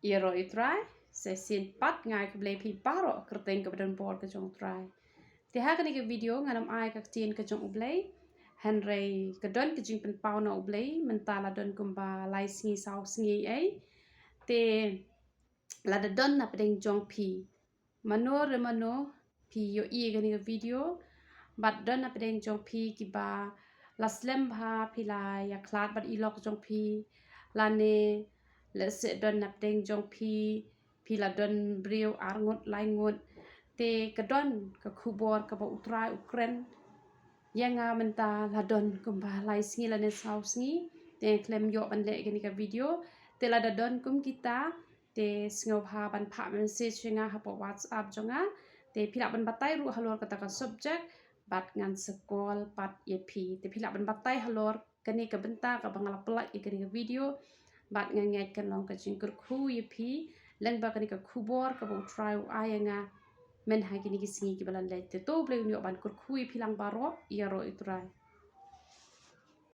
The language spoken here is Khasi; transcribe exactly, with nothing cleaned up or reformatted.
Ïaroh ïa u Trai, sa shisien pat nga ai khublei ïa phi baroh kyrteng kaba donbor ka jong u Trai. Te ha kane ka video ngan ym ai ka ktien ka jong U Blei, hynrei ka don ka jingpynpaw na U Blei, mynta la don kumba lai sngi saw sngi ei. Te lada don na pdeng jong phi mano re mano phi ïohi ïa kane ka video, bad don na pdeng jong phi kiba la slem bha, phi la ïakhlad bad i lok jong phi, lane lehse don na pdeng jong phi, phi la don briew ar ngut lai ngut. Te ka don ka khubor kaba u Trai u kren ïa nga mynta la don kumba lai sngi lane saw sngi. Te khlem ïoh ban leh kane ka video, te lada don kum kita, te sngewbha ban phah message ïa nga hapoh WhatsApp jong nga. Te phi lah ban batai ruh halor kata ka subject, bad ngan sa call pat ïa phi. Te phi lah ban batai halor kane ka bynta kaba nga la pynlait ïa kane ka video, bad nga ngeit kan long ka jingkyrkhu ïa phi lyngba kane ka khubor kaba u Trai u ai ïa nga mynha kine ki sngi kiba la leit. Te to U Blei un ïoh ban kyrkhu ïa phi lang baroh. Ïaroh ïa u Trai.